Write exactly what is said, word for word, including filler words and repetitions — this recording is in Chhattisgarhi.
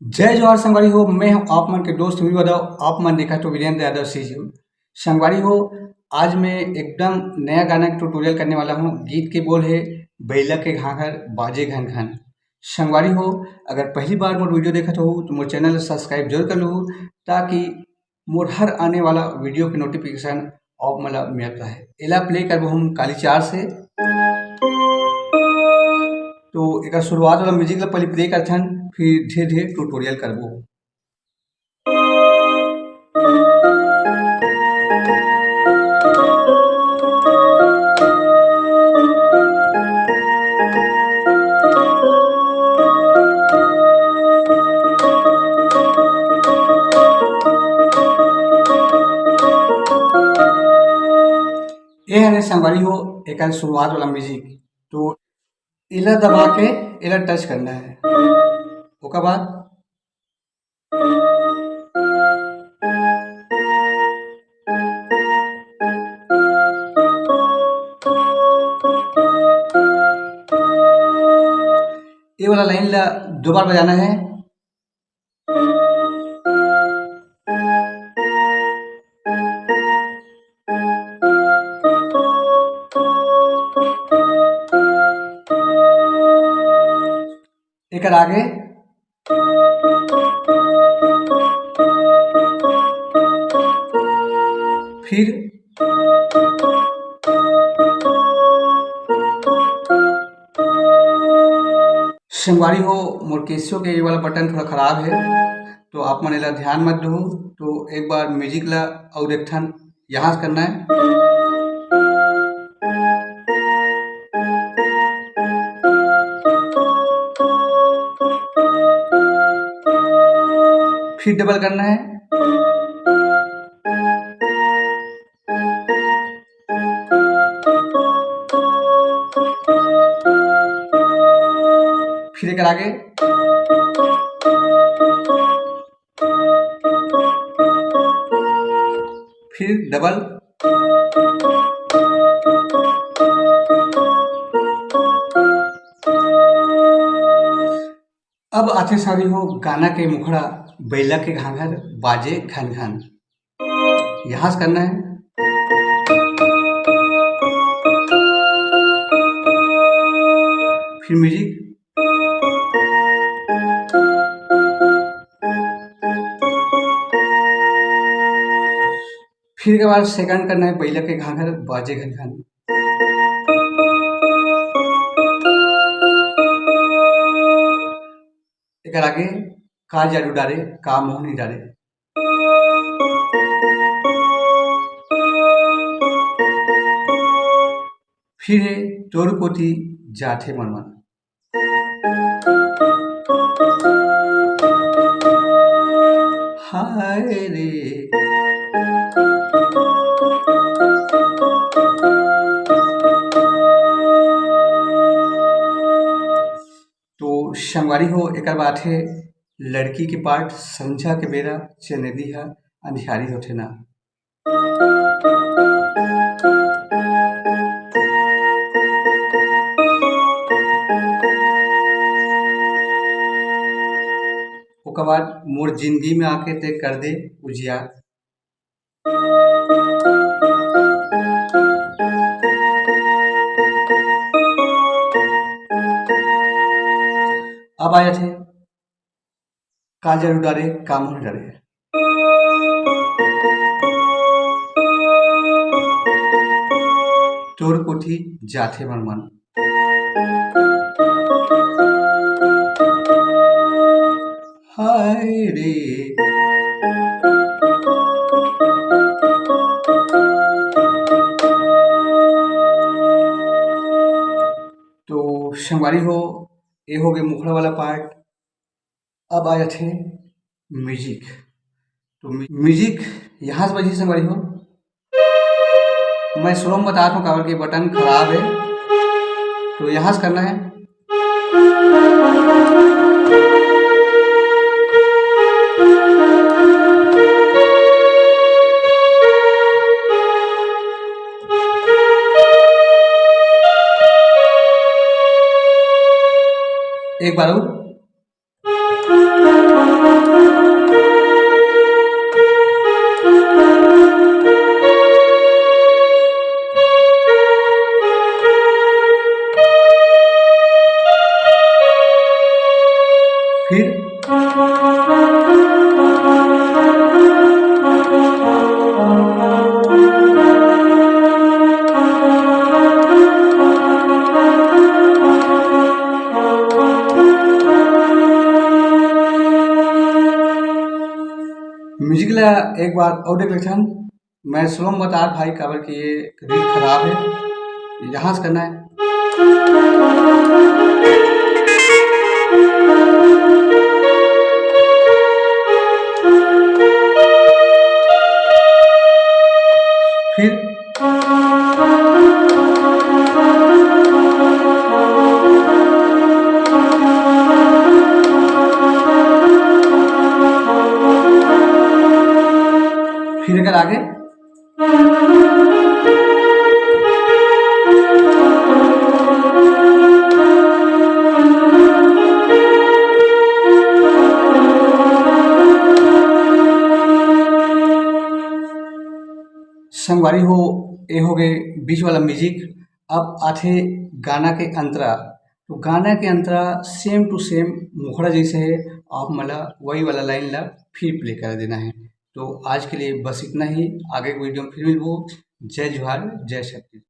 जय जोहार संगवारी हो, मैं हूं आप मन के दोस्त वीर यादव। आप मन देखत हो वीरेंद्र यादव सीजी। संगवारी हो, आज मैं एकदम नया गाना के ट्यूटोरियल करने वाला हूं। गीत के बोल है, "बइला के घाघर बाजे घन घन।" संगवारी हो, अगर पहली बार मोर वीडियो देखत हो तो मोर चैनल सब्सक्राइब जरूर कर लहू, ताकि मोर हर आने वाला वीडियो के नोटिफिकेशन आप मन ला मिलत रहे। एला प्ले करबो हम काली चार से। तो एकर शुरुआत वाला म्यूजिक ला पहले प्ले करथन, फिर धीरे धीरे ट्यूटोरियल करबो। ये हरे संगवारी हो, एकर शुरुआत वाला म्यूजिक। तो एला दबा के एला टच करना है। ओकर बाद ये वाला लाइन ला दो बार बजाना है। एकर आगे फिर संगवारी हो, मोर केसियो के ये वाला बटन थोड़ा खराब है, तो आप मन एला ध्यान मत दो। तो एक बार म्यूजिक ला और एक ठन यहाँ से करना है। फिर डबल करना है। फिर एकर आगे, फिर डबल। अब आथे संगवारी हो गाना के मुखड़ा, "बइला के घाघर बाजे घन घन।" यहाँ से करना है। फिर म्यूजिक, फिर के बाद सेकंड करना है, "बइला के घाघर बाजे घन घन।" एकर आगे, "का जादू डारे, का मोहनी डारे।" फिर है, "तोर कोती जाथे मन मन।" हाय रे। तो संगवारी हो, एकर बाद है लड़की के पार्ट, "संझा के बेरा चनेदी ह अंधियारी होथे ना।" ओकर बाद, "मोर जिंदगी में आके ते कर दे उजियार।" अब आ जाथे, "का जादू डारे, का मोहनी डारे।" तोर कोती जाथे मन मन। हाय रे। तो संगवारी हो, ये हो गए मुखड़ा वाला पार्ट। अब आ जाथे म्यूजिक। तो म्यू-, म्यूजिक यहाँ से बजी संगवारी हो। मैं स्लो में बतात हूँ, काबर के बटन खराब है। तो यहाँ से करना है। एक बार और। फिर म्यूजिक ला एक बार और देख लेथन। मैं स्लो में बता भाई, काबर कि ये रीड खराब है, यहाँ से करना है। फिर फिर अगर आगे संगवारी हो, ए हो गए बीच वाला म्यूजिक। अब आथे गाना के अंतरा। तो गाना के अंतरा same to same मुखड़ा जैसे है, आप मला वही वाला लाइन ला फिर प्ले कर देना है। तो आज के लिए बस इतना ही, आगे के वीडियो में फिर मिलबो। जय जोहार, जय छत्तीसगढ़।